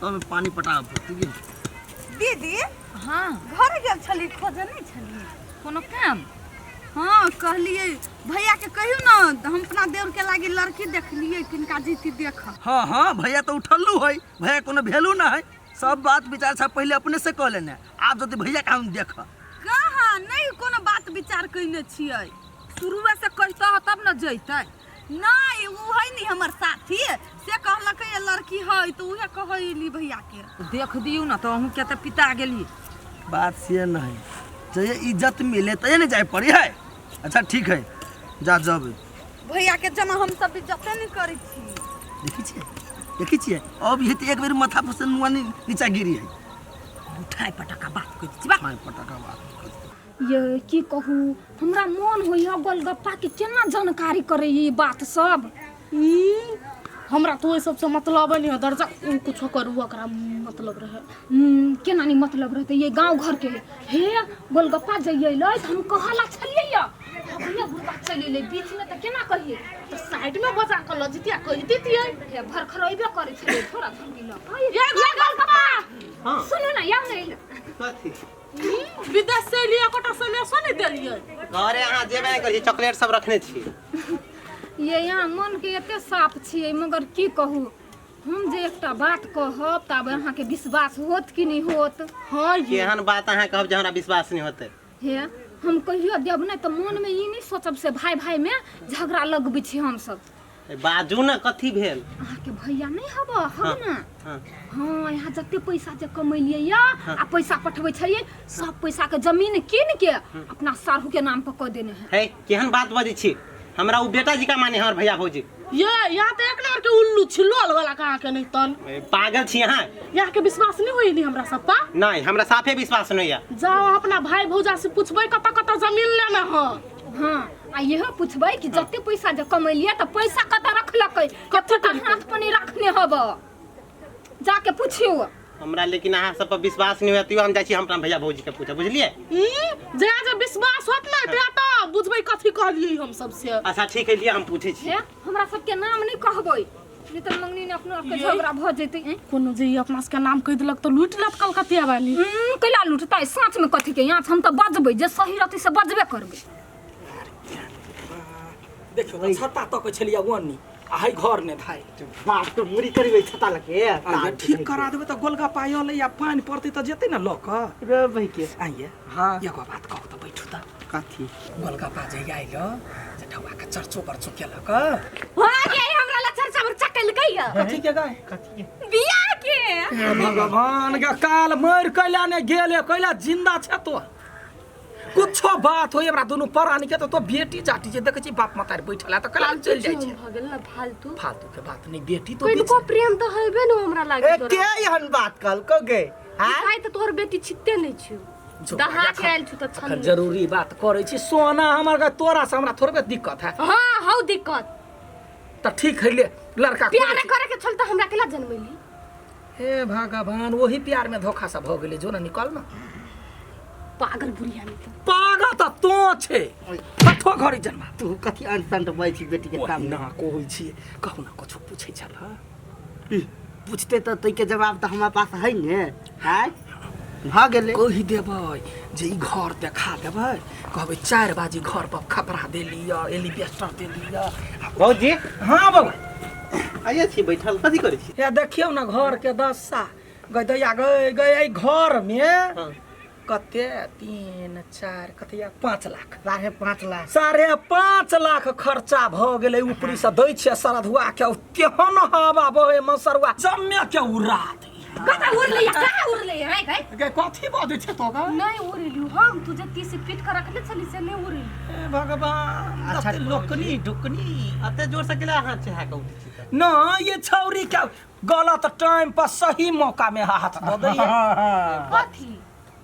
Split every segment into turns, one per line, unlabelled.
तब पानि पटाबऽ पड़तै की।
दीदी।
हाँ।
घर गेल छली, खोजे नहि छली
कोनो काम?
हाँ, कहलिए भैया के कहियो ना, हम अपना देवर के लागी लड़की देखलिए, किनका जीती देख।
हाँ हाँ, भैया तो उठलू है, भैया कोनो वैल्यू ना है। सब बात विचार सब पहले अपने से कह लेने, आब जदि भैया के हम देख।
कहाँ नहीं कोनो बात विचार कइने छियै,
शुरुए से कहता तब न जैतै।
नहीं, उ है नी हमर साथी, से कहलक ये लड़की है, तो उहे कहली भैया के।
देख दियौ न तो अहूँ के त पिता गेली।
बात से नहीं चाहिए, इज्जत मिले तो नहीं जाए पड़ी है। अच्छा ठीक है, जा जब
भैया के जना हम सब इज्जते नहीं करै छी।
देखी छियै, देखी छियै, अब ये तो एक बेर माथा पर से नुआ नीचा गिरी है।
उठाय पटका बात कहि दै छी बा।
उठाय पटका बात कहि दै।
ये की कहू, हमरा मन होइए गोलगप्पा के केना जानकारी करे ई बात सब।
ई, हमरा तो ओहि सबसे मतलब नहीं है दर्जा, उ कुछो करू ओकरा मतलब रहे।
केना नहीं मतलब रहते, ये गांव घर के हे गोलगप्पा जइए लै त हम कहला छलियै या भैया बुढ़बा चलि एलै बीच में, त केना कहिए?
तो साइड में बजा के ल जितिया कहि दितियै।
हे भरखरैबे करै छलै थोड़ा धमकी ल।
ये गोलगप्पा।
हाँ।
सुनू ना, याद नहीं।
कथी?
विदेश से एलियै, एकोटा सनेसो नहि देलियै।
घरे अहाँ जेबे नहि करै छी, चॉकलेट सब रखने छी।
ये यहाँ मन के एते साफ छियै, मगर की कहू, हम जे एकटा बात कहब तब अहाँके विश्वास होत कि नहि होत?
हाँ ये
केहन बात अहाँ कहब जे हमरा विश्वास नहि होतै?
हे हम कहियो देब नहि तऽ मन में ई नहि सोचब से भाई भाई में झगड़ा लगबै छी हमसब।
ए, बाजू ने कथी भेल?
अहाँके भैया नहि हब हब ना?
हाँ।
हाँ, यहाँ जते पैसा जे कमेलियै या आ पैसा पठबै छलियै, सब पैसा के जमीन कीन के अपना साढ़ू के नाम पर कऽ देने है।
हे केहन बात बजै छी, हमरा उ बेटा जी का माने हमर भैया भौजी।
ये यहाँ तो एक नंबर के उल्लू छी, लोल वाला कहाँ के नहीं तन।
ए, पागल छी अहाँ।
यहाँ के विश्वास नहीं होई नहीं हमरा सब पा?
नहीं, हमरा साफे विश्वास नहीं है।
जाओ अपना भाई भौजा से पूछबै कत कत जमीन लेने हो।
हाँ, आ इहो पूछबै कि जते पैसा जे कमेलियै तऽ पैसा कतऽ रखलकै,
कथी
कतऽ
केलकै?
हाथ पर नहि रखने हब, जाके पुछियौ।
हमरा लेकिन अहाँ सब पर विश्वास नहीं होत, हम जाइ छी हम अपना भैया भौजी के पूछब, बुझलियै?
जया जब विश्वास होत ना तया तो बुझबै कथी कहलियै हम सब से।
अच्छा ठीक है, लिअ हम पूछै छी।
हे हमरा सबके नाम नहि कहबै, नहि तऽ मंगनी ने अपनो आपके झगड़ा भऽ जेतै। ऐं?
कोनो जे ई अपना सबके नाम कहि देलक तऽ लूटि लेत कलकतिया वाली।
कैला लूटतै? साँच में कथी के यहाँ, हम तऽ बजबै, जे सही रहतै से बजबे करबै।
देखियौ तऽ छत्ता तकै छलियै ओन्नी आ है घर ने धाय।
बाप तो मुड़ी करबै छत्ता लके।
आइये ठीक करा देबै तऽ गोलगप्पा अलै आ पानि पड़तै तऽ जेतै ने लऽ कऽ।
रे भाई के।
आइये।
हाँ।
एगो बात कहू तऽ बैठू तऽ।
कथी?
गोलगप्पा जे आइल से ठौआ के चर्चो बर्चो केलक।
हाँ गे, हमरा ला चर्चा बर्चा केलकै या।
कथी के गाय?
कथी के?
बियाह के।
हे भगवान गे, काल मरि कैला ने गेले, कैला जिंदा छै तो। कुछो बात होय हमरा दुनू प्राणी के तो बेटी जाटी जे देखै छी बाप मतारी बैठल है तऽ कैला चलि जाइ छै।
भऽ गेल ना फालतू।
फालतू के बात नहीं, बेटी तो
किनको
बीच-
प्रेम तऽ हेबे न हमरा लागे
ए
तोरा।
के एहन बात कहलको गे? हाँ?
भाई तऽ तोहर बेटी छिते नहि छियौ।
जो
दहा
एखन-
के आयल छु तऽ
एखन
छल।
जरूरी बात करै छी सोना हमर गे, तोरा से हमरा थोड़बे दिक्कत है।
हाँ हौ दिक्कत।
तऽ ठीक है ले लड़का खोजै
प्यारे
छी।
करे के छल तऽ हमरा केला जनमैली?
हे भगवान, वही प्यार में धोखा सब हो गेलै, जो ना निकल ना।
पागल बुढ़िया नहीं तो।
पागल तऽ तो छे, कथो घड़ी जन्मा।
तू कथी अनसन बजै छी बेटी के सामने?
ना कहै छी, कहू ना कछो पूछै छल।
पूछते तऽ तैके जवाब तऽ हमरा पास है ने। आय भऽ गेलै।
कहि देबै जे ई घर देखा देबै, कहबै 4 बाजी घर पर खपरा देलियै, एलिवेस्टर देलियै।
भौजी।
हाँ बौआ।
आइए छी बैठल, कथी करै छी?
हे देखियौ ने घर के दशा गई दैया गई गई एहि घर में।
हाँ।
कते 3 4 कते या 5 लाख।
5.5 लाख।
5.5 लाख खर्चा भऽ गेलै। ऊपरी से दै छियै सरधुआ के, केहन हवा बहे मसरुआ जम्मे के उड़ा दै।
कतऽ उड़लै या कहाँ उड़लै है गई?
गे कथी बजै छै तो गे?
नहीं उड़ेलियौ हम, तू जे तीस पीट के रखले छली से नहीं उड़ेली।
हे भगवान,
अच्छा,
कते लोकनी ढुकनी।
अते जोर से केला अहाँ चेहा के उठै छी तऽ?
न ये छौरी के गलत टाइम पर सही मौका में हाथ दऽ दैया।
कथी?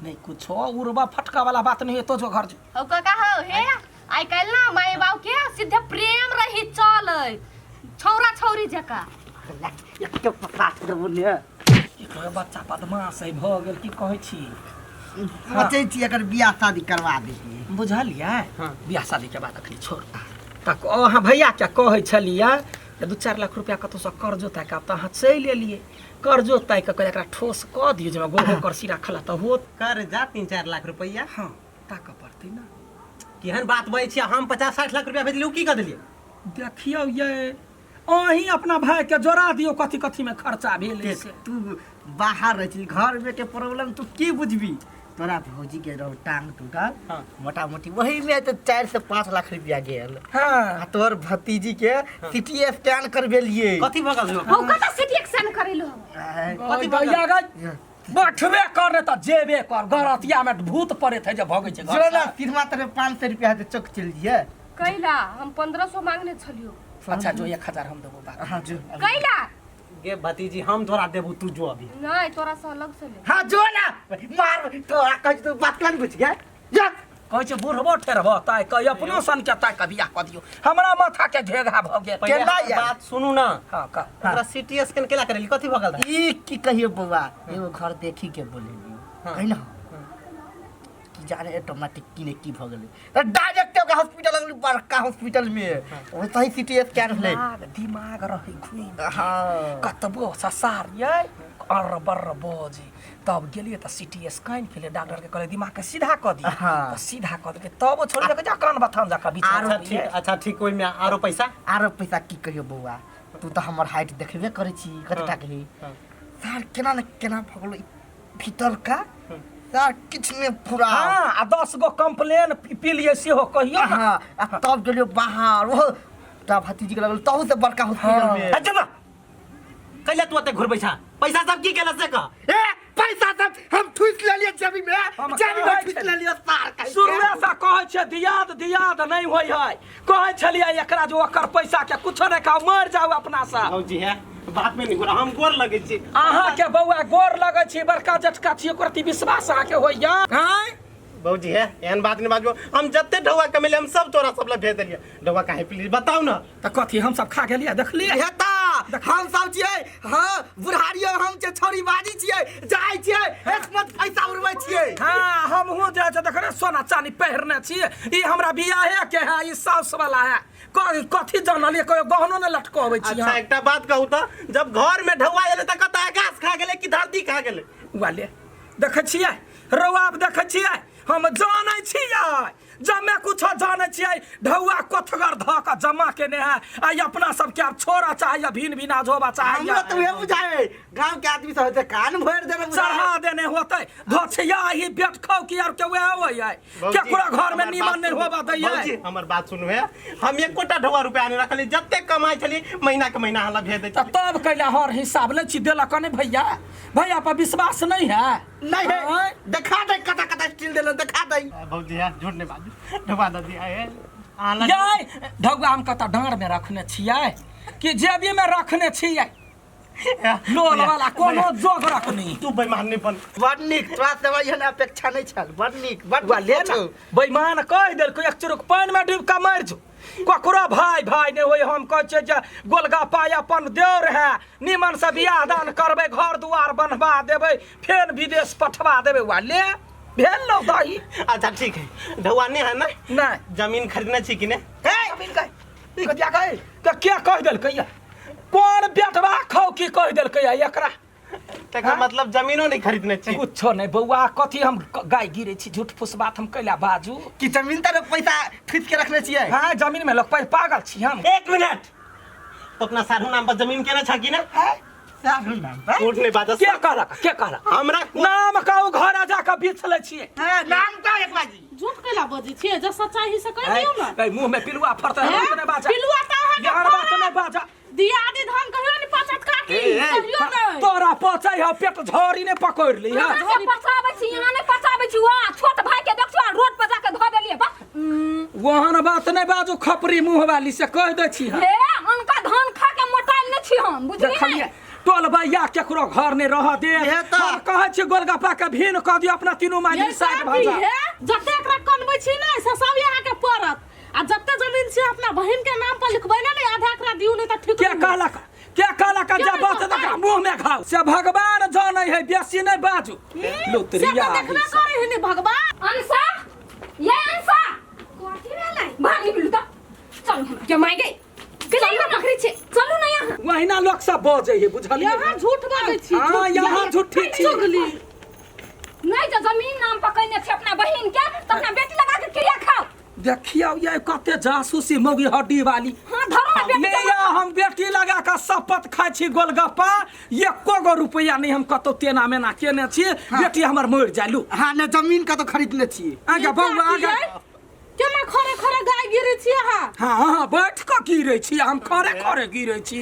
नहीं कुछो उड़बा फटका वाला बात नहीं है, तो जो घर जो।
हौ काका हौ, हे आइ काल्हि ना माय बाप के सीधे प्रेम रही चलै छौरा छौरी जकाँ।
एक पकाट देबो ने।
एक बच्चा बदमाश है भऽ गेल, की कहै छी?
सोचै छी एकर बियाह शादी करवा देतियै।
बुझलियै?
हाँ।
बियाह शादी के बाद अखनी छोड़। तऽ अहाँ भैया के कहै छलियै जे 2-4 लाख रुपया कतौसँ कर्जो ताकि आब तऽ अहाँ चलि एलियै, कर्जो ताकि कऽ एकरा ठोस कऽ दियौ जेमे गोगो करसी राखल तऽ होत।
कर्जा 3-4 लाख रुपैआ?
हाँ, ताकऽ पड़तै ने।
केहन बात बजै छियै, हम 50-60 लाख रुपया भेजलियै, ओ की कऽ देलियै?
देखियौ ये, अहीं अपना भाई के जोड़ा दियौ कथी कथी में खर्चा भेल
देख
से।
तू बाहर रहै छी, घर में के प्रॉब्लम तू की बुझबी? तोरा भौजी के रहो टांग टूटल।
हाँ।
मोटा मोटी वही में तो 4 से 5 लाख रुपया गेल।
हाँ।
आ तोहर भतीजी के सिटी स्कैन करबेलिए।
कथी भऽ गेल?
हौ, कतऽ सिटी स्कैन करेलु हौ?
कथी भऽ
भैया गई बैठबे कर ने तऽ जेबे कर, गरतिया में भूत पड़े थे जे भगै छै घर
जो ना
से।
सिरमा तेरे 500 रुपया से चौक चल दिए।
कैला हम 1500 मांगने छलियो।
अच्छा जो, 1000 हम देबो बात।
हाँ जो।
कैला
गे भतीजी, हम तोरा देबू, तू जो अभी।
नहीं, तोरा से अलग से ले।
हाँ जो ना, मार तोरा कह तू बात केना बुझ गया जा।
कहै छै बुढ़बो ठेरबो ताइ कह अपनो सन के ताइ के बियाह कऽ दियौ, हमरा माथा के घेघा भऽ गेल।
पहिले
केना
हमर
यार?
बात सुनू ना।
हाँ कह।
ओकरा सिटी स्कैन केला करेली, कथी भऽ गेल रहै?
ई की कहियो बौआ, एगो घर देखी के बोलेलियो।
हाँ।
कही ना कि जाने ऑटोमेटिक की ने की भऽ गेलै तऽ डायरेक्ट ओकरा हॉस्पिटल लगलै, बड़का हॉस्पिटल में ओतहि सिटी स्कैन भेलै।
दिमाग दिमाग रहै घुमि।
हाँ।
कतबो ससार यै अर्र बर्र बजे तब गेलियै तऽ सिटी स्कैन केलियै, डॉक्टर के कहलियै दिमाग के सीधा कऽ दियौ।
हाँ।
तऽ सीधा कऽ देलकै, तब छोड़ि देलकै जा कान बथान जकाँ बिछा।
अच्छा ठीक, अच्छा ठीक, ओहिमे आरो पैसा?
आरो पैसा की कहियो बौआ, तू तऽ हमर हाइट देखबे करै छी कतेटा के है।
हाँ।
सर केना ने केना भऽ गेलो ई भीतर का सर किछु नहि पूरा।
हाँ, आ 10 गो कंप्लेन पी लियै सेहो कहियौ ने।
हाँ, आ तब गेलियो बाहर, ओहो तोरा भतीजी के लगल तहू से बड़का हॉस्पिटल में।
अच्छा ना कैला तू एते घुरबै छा, पैसा सब की केला से कह।
ए पैसा सब हम ठूस लेलिए जेबी में।
हम
जेबी में
कहै
ठूस
छलियै।
लेलिए सार कहि के।
शुरुए से कहै छै दियाद दियाद नहि होइ है, कहै छलियै एकरा जे ओकर पैसा के कुछो नहि खाउ, मरि जाउ अपना से।
भौजी है बात में नहीं घुरा, हम गोर लगै छी।
अहाँके बौआ गोर लगै छी, बड़का जटका छी, ओकर प्रति विश्वास अहाँके होइया? आँय
भौजी है एहन बात नहीं बाजबो, हम जते ढौआ कमेले हम सब तोरा सब ला भेज देलियै। ढौआ काहे प्लीज बताउ ना।
तऽ कथी हम सब खा गेलियै देखलियै?
हेता हम सब छियै, हाँ बुढ़ारियो हम छियै, छौरी बाजी छियै, जाइ छियै एक मत पैसा उड़बै छियै।
हाँ हमहूँ जाइ छै देखने सोना चानी पहिरने छी, ई हमरा बियाहे के है, ई साउस वाला है, कथी जानलियै, कहियो गहनो नहि लटकबै छी।
अच्छा एकटा बात कहू तऽ, जब घर में ढौआ एलै तऽ कतऽ आकाश खा गेलै कि धरती खा गेलै?
वाले देखै छियै रौआब, देखै छियै हम जानै छियै, जमे कुछो जानै छियै, ढौआ कोथगर धऽ कऽ जमा केने है, आ ई अपना सबके आब छोड़ऽ चाहैया, भिन भिना झोबा चाहैया।
हमरा तऽ उहे बुझाइ गांव के आदमी सब हेतै कान भरि देने बुझाइ।
चढ़ा देने होतै धोछिया ही बेट खाउ कि आर के वएह होइए।
भौजी,
केकरो घर में
हमर
नीमन
बात
नहीं
सुनू।
होबा दैये।
भौजी, हमर बात सुनू है, हम एकोटा ढौआ रुपया नहीं रखली, जते कमाइ छली महीना के महीना हला भेज दै
तऽ
छली।
तब कैला हर हिसाब लै छी देलक नहीं भैया, भैया पर विश्वास नहीं है?
नहीं है।
आँय?
देखा दे कता कता स्टील देलो, देखा दे।
भौजी है झूठ नहीं बाजू, ढौआ दऽ दिया है अहाँ लग।
यै ढौआ हम कतऽ डाँड़ में रखने छियै कि जेबी में रखने छियै? लोन वाला कोनो जोग रखनी।
तू बेईमान नहीं बन।
बड़ नीक, तोरा से एहन अपेक्षा नहीं छल, बड़ नीक, बड़
वा ले ना बेईमान कहि देलकै एक चुरुक पानि में डूबि कऽ मरि जो, ककरो भाई भाई नहि होय। हम कहै छियै जे गोलगप्पा अपन देवर है, निमन से बियाह दान करबै, घर दुआर बनवा देबै, फेर विदेश पठवा देबै, वा ले भेल लो दही।
अच्छा ठीक है, ढौआ नहीं है ना?
नहीं।
जमीन खरीदने छी कि नहीं?
जमीन कहि कतिया कहि के के कहि देलकै या? कोन बेटवा खौ की कहि देलकै या एकरा?
तकर मतलब जमीनो नहीं खरीदने छी?
कुछो नहीं बौआ, कथी हम गाय गिरे छी, झूठ फूस बात हम कैला बाजू?
कि जमीन तर पैसा ठूस के रखने छियै?
हाँ जमीन में लोग पागल छी हम।
एक मिनट, तो अपना साढ़ू नाम पर जमीन केने छ कि ना?
साढ़ू नाम पर?
झूठ नहीं बाजऽ।
के कहलक, के कहलक?
हमरा
नाम कहू, घर जाके बेच लै छियै।
हाँ, नाम का एक बाजी।
झूठ कैला बजै छियै, जे सच्चाई से कहि दियौ ना।
ए, मुंह में पिलुआ फड़तै,
हैं?
बात नहि बाजऽ।
पिलुआ तऽ अहाँके
एहन बात
फड़त।
नहि बाजऽ।
दियादी धन कहियो नहि पचत काकी, कहियो नहि।
तोरा पचै हौ, पेट झोरी नहि पकड़ि ली हँ।
अहाँ के पचाबै छी, यहाँ नहि पचाबै छी। वाह छोट भाई के देखियौ रोड पर जाके धऽ देलियै बा।
ओहन बात नहि बाजू खपरी मुँह वाली से कहि दै छी हम।
हे हुनका धान खा के मोटाइल नहि छी हम, बुझलियै?
देखलियै टोल भैया केकरो घर नहि रहऽ दे।
हे तऽ।
हम कहै छी गोलगप्पा के भीन कऽ दियौ, अपना तीनू माई
ये
साइड भऽ
काकी,
जा।
हे जते एकरा कनबै छी ने से सब अहाँके पड़त, आ जते जमीन छै अपना बहिन के नाम पर लिखबै ने, आधा एकरा दियौ नहि तऽ ठीक
के
नहि।
कहलक, के कहलक
के
जे
नहि
बात
कहतै?
तकरा मुँह में खाओ से भगवान जानै है, बेसी नहि बाजू।
से
लुतरिया
तऽ देखबे करै है ने भगवान।
अंसा ये अंसा
कथी भेलै?
भाग निकलू तऽ चलू हमरा के माय गई। चलू ना चलू ना यहाँ।
वहिना लोक सब बजै है, बुझलियै?
यहाँ झूठ बाजै छी।
हाँ, यहाँ झूठी छी।
चुगली।
नहीं जो जमीन नाम पकड़ने छे अपना बहिन के तो अपना बेटी लगा के क्रिया खाओ।
देखियौ ये कते जासूसी मौगी हड्डी वाली।
हाँ धरो ना बेटी।
ले या हम बेटी लगा के शपथ खाइ छी गोलगप्पा, एको गो रुपया नहीं हम कतौ तेना मेना केने छी। बेटी हमर मरि जाय लू।
हाँ, ने जमीन कतौ खरीदने छी।
आगे बौआ आगे।
केना खरे खरे गाय गिरै छी अहाँ?
हाँ हाँ, बैठ कऽ गिरै छी हम, खरे खरे गिरै छी।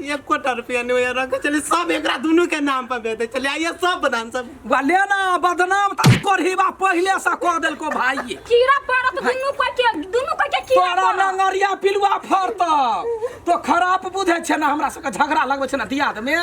एकोटा रुपया नहीं होया रखे चले, सब एकरा दुनू के नाम पर भेज दे चले, आइए सब बदाम सब।
वा लेना बदनाम त कोरहीबा पहिले से कह देलको भाई।
कीड़ा पड़त दुनू कोई के, दुनू कोई के कीड़ा
तोरा
पड़त।
नंगरिया पिलुआ फरत तो खराब बुझै छै ना, हमरा सबके झगड़ा लगबै छै ना दियाद में।